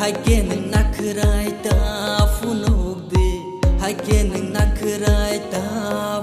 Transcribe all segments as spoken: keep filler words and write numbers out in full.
Haikhe nwng nakhwrai ta phunuk di, haikhe nwng nakhwrai ta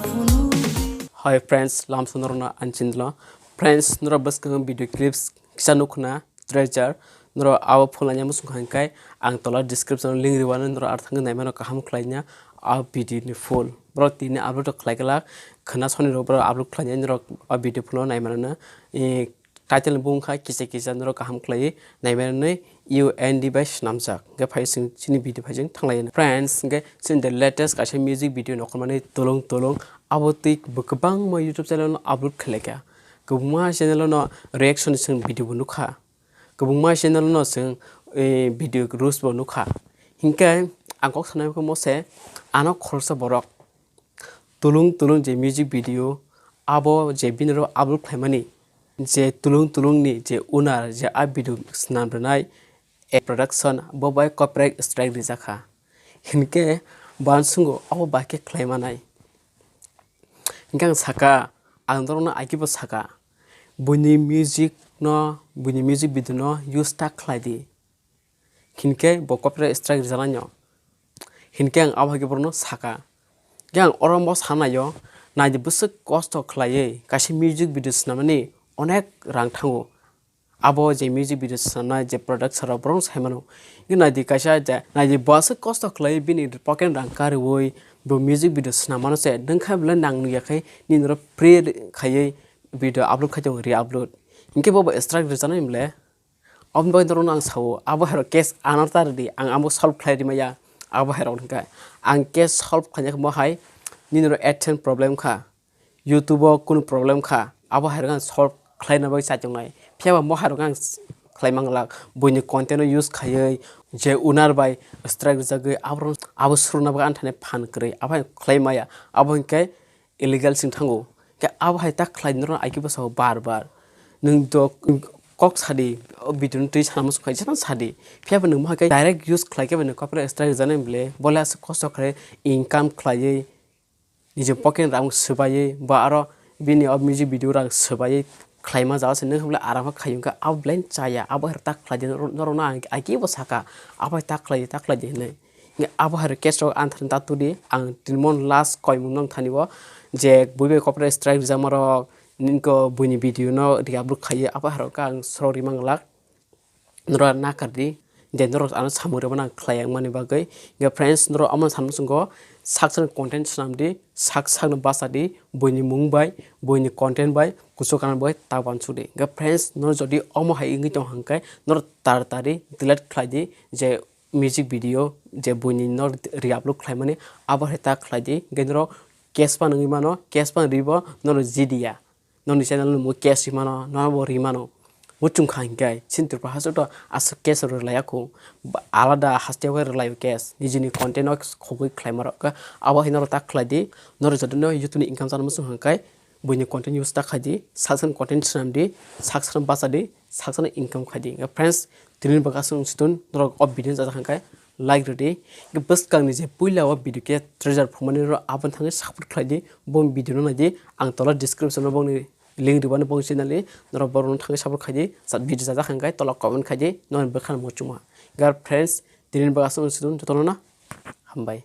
phunuk di. Hi friends, lamsong norokno ang chindlo. Friends, norok bwskang video clips kisa nukhna treasure. Norok abo phunukna muchung kha hwnkhe ang tola description o link rwano, norok ar thangwi naimano kaham khlaina a video ni full. Borok tini upload khlai glak, khwna soni rok borok upload khlaina norok a video phunukno naimano. Eh, Title ni bumung kha kisa kisa norok kaham khlaiwi naimanwi U N D bai swnamjak. Hwnkhe phai chwng chini video phai chwng thanglai. Friends, hwnkhe chini the latest kaisa music video nongkhormani Tulung Tulung abo twi bo kwbangma YouTube channel no upload khlaikha. Kwbangma channel no reaction chwng video bo nukha. Kwbangma channel no chwng, eh, video roast bo nukha. Hinkhe ang kok sanai khe mose ano khoroksa borok Tulung Tulung je music video abo je bini ro upload khlaimani, je Tulung Tulung ni je owner je a video swnam rwnai, a production bo bai copyright strike rijak kha. Hinkhe bo ang sungo abo bai khe khlai manai. Hinkhe ang saka, ang norokno agibo saka, buini music no, buini music video no use ta khlai di. Hinkhe bo copyright strike rijaknai no. Hinkhe ang abo hai khe borokno saka. Khe ang oro mo sanaio, naidi bwswk kosto khlaiwi kaisa music video swnamnani onek rang thango. Abo je music video swnamnai je producer rok borok sai mano. Hinkhe naidi kaisa je naidi bo aswk kosto khlaiwi bini pocket rang kariui bo music video swnam mano se, nwng kha belai nang nukya khe nini oro free khaiwi video upload khai tongo, re-upload. Hinkhe bo bo strike rijaknai bole. Aboni bagwi norokno ang sao, abo hai rok case ano ta rwdi, ang abo solve khlai rimaya, abo hai rok hwnkha. Ang case solve khlaina khe mo hai, nini oro AdSense problem kha, YouTube o kunu problem kha, abo hai rok ang solve khlaina bagwi chai tongnai. Phiya ba mo hai rok ang khlai manglak, buini content no use khaiwi, je owner bai strike rijagwi, abo rok, abo suruna bagwi ani thani phan kwrwi, abo hai khlai maya, abo hinkhe illegal sing thango. Khe abo hai ta khlai norok agibo sao bar bar. Nwng do kok sadi, o video no twi sana muchung kha, jesa sadi. Phiya bo nwng mohai khe direct use khlai khe bo nwng copyright strike rijaknai bole, bole aswk kosto khlai income khlaiwi, niji pocket rang swbaiwi, ba aro bini o music video rang swbaiwi khlaima jaga se nwng hwnle aram khe khaiyung khe abo belai chaya, abo hai ta khlai di norok, norokno ang agibo saka, abo hai ta khlai di, ta khlai di hinwi. Hinkhe abo hai rok case rok ang thani ta tudi, ang tini mon last koimung nang thani o je bui bai copyright strike rijakma rok, nini ko buini video no re-upload khaiwi abo hai rok ang sorok rimang glak. Norok nakar di, je norok ano samung rwmani ang khlai yang mani bagwi. Hinkhe friends, norok omo sanmung swngo, sak sak content swnam di, sak sak no bacha di, buini mung bai, buini content bai, kuchuk kana bai ta uansuk di. Hinkhe friends, norok jodi omo hai wngwi tong hwnkhe, norok tar tari delete khlai di, je music video je buini no re-upload khlaimani abo hai ta khlai di, hinkhe norok case phano wngwi mano, case phano ribo norok jidiya, noni channel no mo case rimano, nono bo rimano. Muchung kha hinkhe chini Tripura haste to aswk case rwlaiya kho, alada haste o rwlaio case, nijini content no khogwi khlaima rok khe abo hai norok ta khlai di, norok jotono YouTube ni income chana muchung hwnkhe buini content use ta khai di, sak sak content swnam di, sak sak bacha di, sak sak income khai di. Hinkhe friends, tini bagwi aswk wng situn, norok o video no chajak hwnkhe like rw di. Hinkhe bwskang ni je puila o video khe treasure phumani rok aboni thangwi support khlai di, bo video no nai di, ang tola description o boni link rwmani bo channel ni, norok borok no thangwi support khai di, video chajak hwnkhe tola comment khai di, noni bwkha no muchungma. Hinkhe friends, tini bagwi aswk wng situn, jotono no hambai.